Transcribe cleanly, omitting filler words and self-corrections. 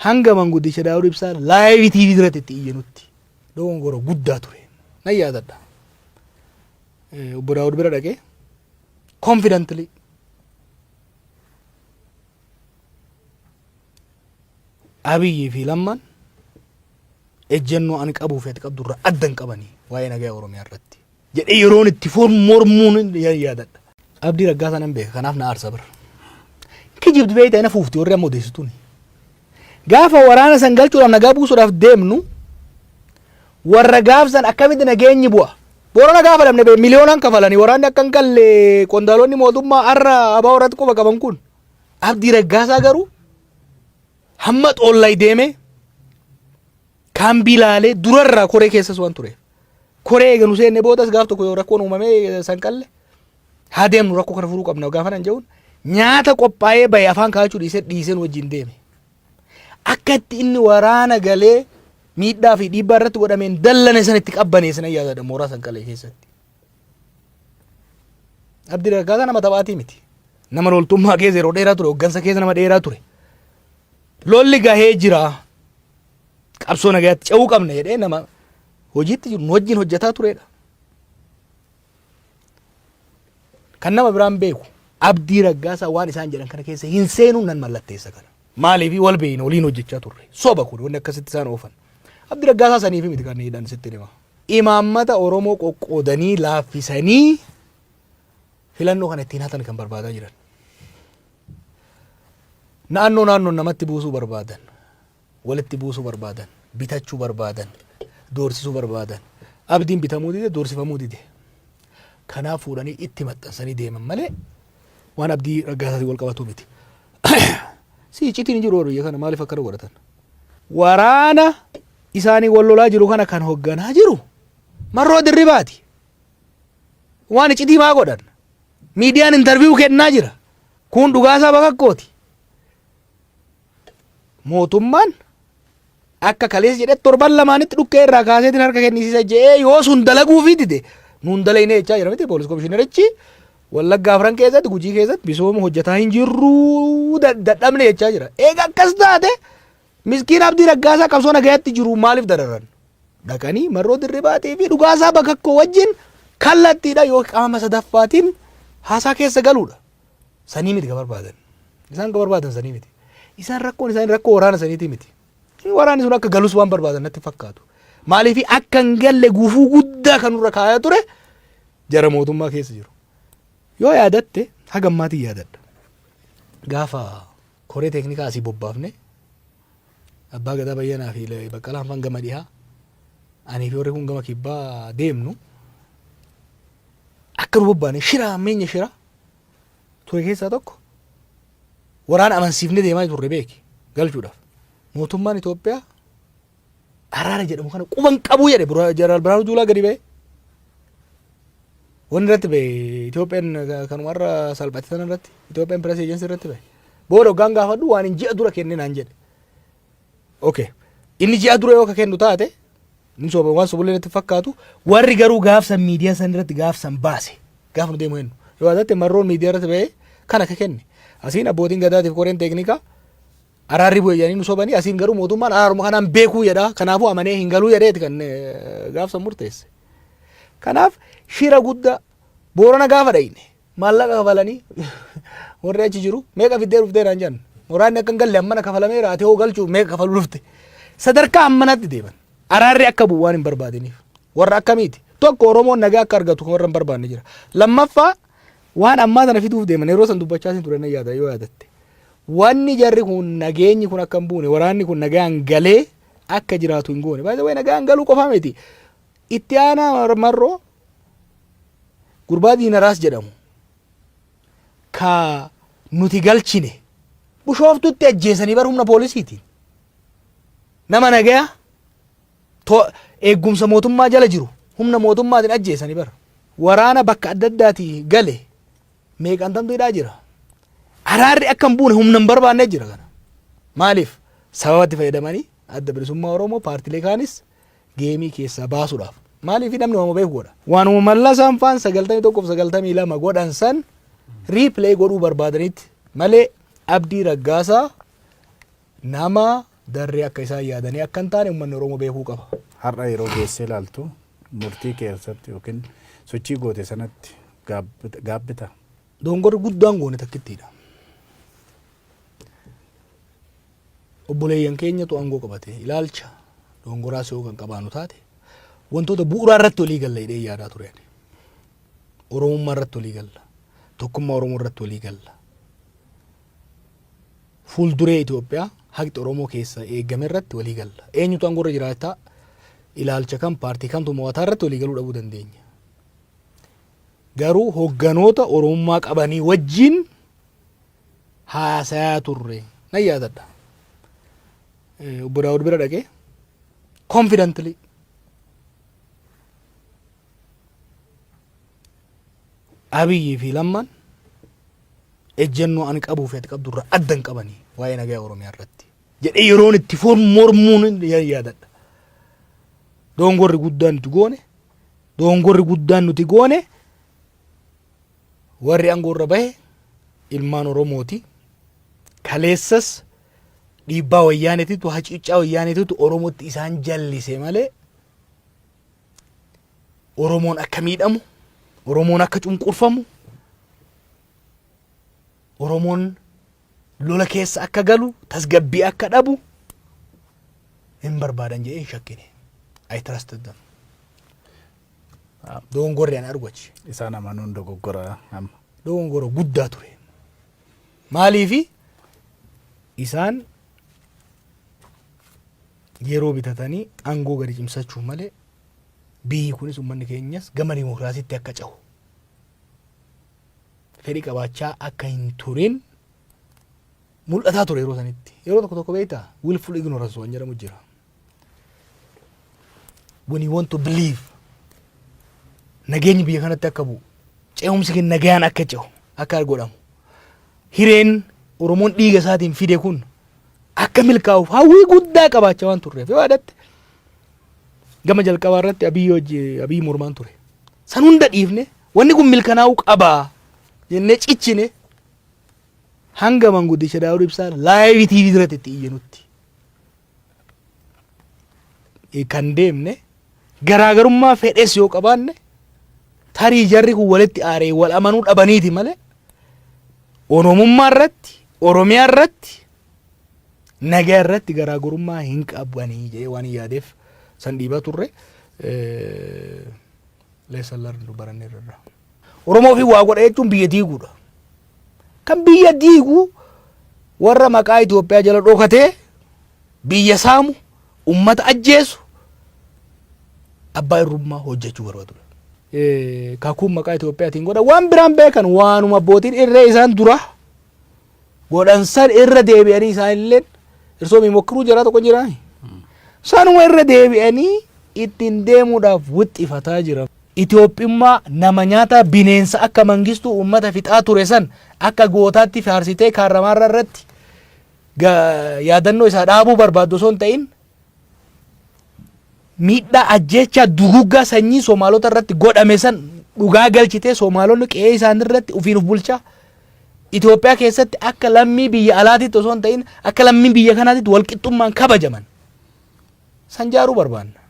Hanga manguddicha Daawud Ibsaa live TV irratti itti iyyanutti dogongora guddaa ture. Nan yaadadha. Obbo Daawud bira dhaqee confidently Abiyyii fi Lammaan ejjennoo ani qabuu fi ati qabdu irraa adda hin qabanii waa'ee nagaa Oromiyaa irratti jedhee yeroon itti mormuun yaadadha. Abdii Raggaasaa nan beeka kanaaf na aarsa bira. Kijibdu beekta na fuufti warri amma odeessituuni. Gaafa waraana san galchuudhaaf nagaa buusuudhaaf deemnu warra gaafsan akkamitti nageenyi bu'a. Boorana gaafa dhabne bee miliyoonaan kafalanii waraanni akka hin galle qondaalonni mootummaa har'a abaa irratti quba qaban kun Abdii Raggaasaa garuu hamma xoollay deemee kaambii laalee durarraa koree keessas waan tureef. Koree eega nu seenne boodas gaaf tokko yoo rakkoon uumamee sanqalle haa deemnu rakkoo kana furuu qabna gaafa nan jedhuun nyaata qophaa'ee bahe afaan kaa'achuu dhiisee dhiiseen wajjin deeme. Akka itti inni waraana galee miidhaa fi dhiibbaa irratti godhameen dallane san itti qabbaneesse nan yaadadha mooraa sanqalee keessatti. Abdii Raggaasaa nama taphaatii miti. Nama loltummaa keessa yeroo dheeraa ture, hoggansa keessa nama dheeraa ture. Lolli gahee jira. Qabsoo nagayaatti ce'uu qabna jedhee nama hojiitti jiru nu wajjin hojjetaa turedha. Kan nama biraan beeku Abdii Raggaasaa waan isaan jedhan kana keessa hin seenuu nan mallatteessa kana. Maaliif wal beeyna waliin hojjechaa turre. Soba kun wanni akkasitti isaan oofan. Abdii Raggaasaa saniif miti kan hidhan sitti hima. Imaammata Oromoo qoqqoodanii laaffisanii filannoo kana ittiin hatan kan barbaadaa jiran. Naannoo naannoon namatti buusuu barbaadan. Walitti buusuu barbaadan. Bitachuu barbaadan. Doorsisuu barbaadan. Abdiin bitamuu dide, doorsifamuu dide. Kanaaf fuudhanii itti maxxansanii deeman malee waan Abdii Raggaasaatiin wal qabatu miti. Si iccitiin hin jiru biyya kana maaliif akkana godhatan? Waraana isaanii wal lolaa jiru kana kan hoogganaa jiru Marroo Dirribaati. Waan iccitii maa godhan? Miidiyaan interview kennaa jira. Kun dhugaasaa bakakkooti. Mootummaan akka kaleessa jedhe torban lamaanitti dhukkee irraa kaaseetiin harka kennisiisa jedhee yoo sun dalaguufii dide nuun dalaynee jechaa jira miti poolis komishinerichi Wallaggaa afran keessatti Gujii keessatti misooma hojjetaa hin jirru dadhabne jechaa jira. Eega akkas taate miskiin Abdii Raggaasaa qabsoo nagayaatti jiru maaliif dararan? Dhaqanii Marroo Dirribaatii fi Dhugaasaa Bakakkoo wajjin kallattiidha yoo qaama sadaffaatiin haasaa keessa galuudha. Sanii miti ka barbaadan. Isaan ka barbaadan sanii miti. Isaan rakkoon isaanii rakkoo waraana saniitii miti. Waraanni sun akka galus waan barbaadan natti fakkaatu. Maaliif akka hin galle gufuu guddaa kan nurra kaayaa ture jara mootummaa keessa jiru. Yoo yaadatte haga ammaatiin yaadadha. Gaafa koree teeknikaa asii bobbaafne Abbaa Gadaa Bayyanaa fi Baqqalaan faan gama dhihaa anii fi warri kun gama kibbaa deemnu akka nu bobbaane shira hammeenya shira ture keessaa tokko waraana amansiifnee deemaa turre beeki galchuudhaaf. Mootummaan Itoophiyaa araara jedhamu kana quban qabuu jedhe Jeneraal Birhaanuu Juulaa gadi ba'e. Wanni irratti ba'e Itoophiyaan kanumarra salphate sana irratti Itoophiyaan Press Agency irratti ba'e. Booda hoggaan gaafadhu waan hin ji'a dura kenne naan jedhe. Okay. Inni ji'a dura yoo ka kennu taate inni soba waan sobullee natti fakkaatu warri garuu gaafsan miidiyaa san irratti gaafsan baase gaafa nu deemu hennu. Yoo yaadatte marroon miidiyaa irratti ba'ee kana ka kenne. Asiin abbootiin gadaatiif koreen teeknikaa araarri bu'e jedhanii nu sobanii asiin garuu mootummaan araaruma kanaan beekuu jedha kanaafuu amanee hin galuu jedheeti kan gaafsan murteesse. Kanaaf shira guddaa Boorana gaafa dhayne maallaqa kafalanii warri achi jiru meeqa fiddee dhuftee naan jedhan waraanni akka hin galle hammana kafalameera ati hoo galchuuf meeqa kafaluu dhufte sadarkaa hammanatti deeman araarri akka bu'u waan hin barbaadiniif warra akkamiiti tokko Oromoon nagaa akka argatu kan warra hin barbaanne jira lammaffaa waan ammaa tana fiduuf deeman yeroo san dubbachaa sin ture nan yaada yoo yaadatte wanni jarri kun nageenyi kun akka hin buune waraanni kun nagaan galee akka jiraatu hin goone baay'ee nagaan galuu qofaa miti itti aanaa marroo gurbaa Diinaraas jedhamu ka nuti galchine Bushooftutti ajjeesanii bar humna poolisiitiin. Nama nagaya eegumsa mootummaa jala jiru humna mootummaatiin ajjeesanii bar. Waraana bakka adda addaatii gale meeqantamtu hidhaa jira. Araarri akka hin buune humna hin barbaanne jira kana. Maaliif? Sababatti fayyadamanii Adda Bilisummaa Oromoo paartilee kaanis geemii keessaa baasuudhaaf. Maaliif namni waanuma beeku godha. Waanuma Mallasaan faan 91 fi 92 godhan san replay godhuu barbaadanitti malee Abdii Raggaasaa nama Darree akka isaan yaadanii akka hin taane uummanni Oromoo beekuu qaba. Har'a yeroo geessee ilaaltu murtii keessatti yookiin sochii goote sanatti gaabbita? Dogongorri guddaan goone takkittiidha. Obboleeyyan keenyatu aangoo qabate, ilaalcha dogongoraas yoo kan qabaannu taate, wantoota bu'uuraa irratti walii galla jedhee yaadaa ture ani. Oromummaa irratti walii galla. Tokkummaa Oromoo irratti walii galla. Fuulduree Itoophiyaa haqi Oromoo keessa eegame irratti walii galla. Eenyutu aangoo irra jiraataa, ilaalcha kam, paartii kamtu mo'ataa irratti walii galuu dhabuu dandeenya. Garuu hogganoota Oromummaa qabanii wajjin haasayaa turre nan yaadadha. Obbo Daawud bira dhaqee confidently Abiyyii fi Lammaan ejjennoo ani qabuu fi ati qabdu irraa adda hin qabanii waa'ee nagaa Oromiyaa irratti jedhee yeroon itti mormuun yaadadha. Dogongorri guddaan nuti goone, dogongorri guddaan nuti goone, warri aangoo irra bahe ilmaan Oromooti. Kaleessas dhiibbaa wayyaaneetitu, hacuuccaa wayyaaneetitu Oromootti isaan jallise malee, Oromoon akka miidhamu, Oromoon akka cunqurfamu, Oromoon lola keessa akka galu, tasgabbii akka dhabu hin barbaadan jedhee hin shakkine. I trusted them. Dogongorri ani argu achi. Isaan amanuun dogoggora amma. Dogongora guddaa ture. Maaliifi, isaan yeroo bitatanii aangoo gadi cimsachuu malee biyyi kunis uummanni keenyas gama dimokiraasiitti akka cehu fedhii qabaachaa akka hin turin mul'ataa ture yeroo sanitti. Yeroo tokko tokko, beektaa, willful ignorance waan jedhamu jira. When you want to believe nageenyi biyya kanatti akka bu'u, ce'umsi keenya nagayaan akka ce'u akka godhamu, hireen Oromoon dhiiga isaatiin fide kun akka milkaa'uuf hawwii guddaa qabaachaa waan turreef, yoo yaadatte, gama jalqabaa irratti Abiyyi hojii Abiyyi mormaan ture. San hunda dhiifne, wanni kun milkanaa'uu qabaa jennee cichine, hanga manguddicha Daawud Ibsaa live TV irratti itti iyyanutti kan deemne. Garaagarummaa fedhes yoo qabaanne, tarii jarri kun walitti aaree wal amanuu dhabaniiti malee, Oromummaa irratti, Oromiyaa irratti, nagaa irratti garaagarummaa hin qabanii jedhee waan hin yaadeef san dhiibaa turre. Lesson learned, baranneerra irraa. Oromoo fi waa godha jechuun biyya diiguudha. Kan biyya diigu warra maqaa Itoophiyaa jala dhokatee biyya saamu, ummata ajjeesu, abbaa irrummaa hojjechuu barbaadudha. Kakuun maqaa Itoophiyaatiin godha waan biraan beekan, waanuma abbootiin irree isaan dura godhan san irra deebi'anii, isaan illeen irsoo mokkiruu jaraa tokko jiraani. Sanuma irra deebi'anii ittiin deemuudhaaf wixxifataa jira. Itoophiyummaa nama nyaata bineensa akka Mangistuu uummata fixaa ture san akka gootaatti faarsitee Kaarramaarra irratti yaadannoo isaa dhaabuu barbaaddu osoo hin ta'in, miidhaa ajjeechaa duguggaa sanyii Somaalota irratti godhame san dhugaa galchitee, Somaalonni qe'ee isaanii irratti ofiin of bulchaa, Itoophiyaa keessatti akka lammii biyya alaatitti osoo hin ta'in akka lammii biyya kanaatitti walqixxummaan kabajaman san jaaruu barbaanna.